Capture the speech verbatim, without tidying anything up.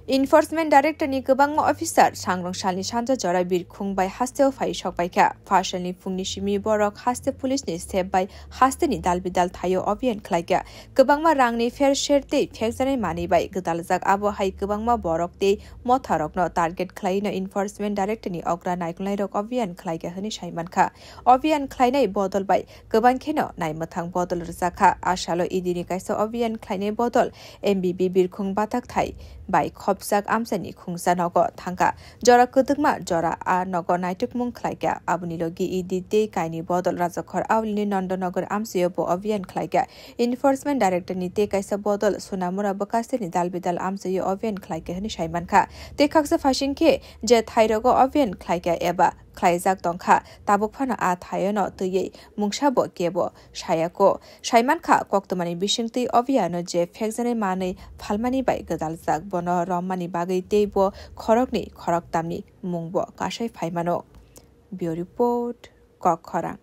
Enforcement Director ni kwbangma officer sangrong salni sanja jora birkhung bai hasteo phai sokpaikha. Phasalni phungni simi borok haste police ni step bai hasteni dalbidal thaio obhiyan khlaikha. Kwbangma rangni pher ser tei phekjanai manwi bai gwdaljak, abo hai kwbangma borok tei motharokno target khlaino Enforcement Director ni okra naikolnairok obhiyan khlaikha hwnwi saimankha. Obhiyan khlainai bodol bai kwbang kheno naimwthang bodol rwjakha. A salo E D ni kaisa obhiyan khlainai bodol M B B birkhung batak thai bai khopjak amchaini khungsa nogo thangkha. Jora kwdwkma jora a nogo naitukmung khlaikha. Aboni logi E D tei kaini bodol Rajakhor Aulini Nandanagar amchaio bo obhiyan khlaikha. Enforcement Director ni tei kaisa bodol Sonamura bwkasini dalbidal amchaio obhiyan khlaikha hwnwi saimankha. Tei khaksa phaising khe je thairogo obhiyan khlaikha eba khlaijak tongkha, tabuk phano a thaiono twiwi mungsa bo kebo sayako. Saimankha, koktwmani bisingtwi obhiyano je phekjanai manwi phalmani bai gwdaljak, bono romani bagwi tei bo khoroknwi khoroktamni mungbo kasai phaimano. Bureau Report, Kokkhorang.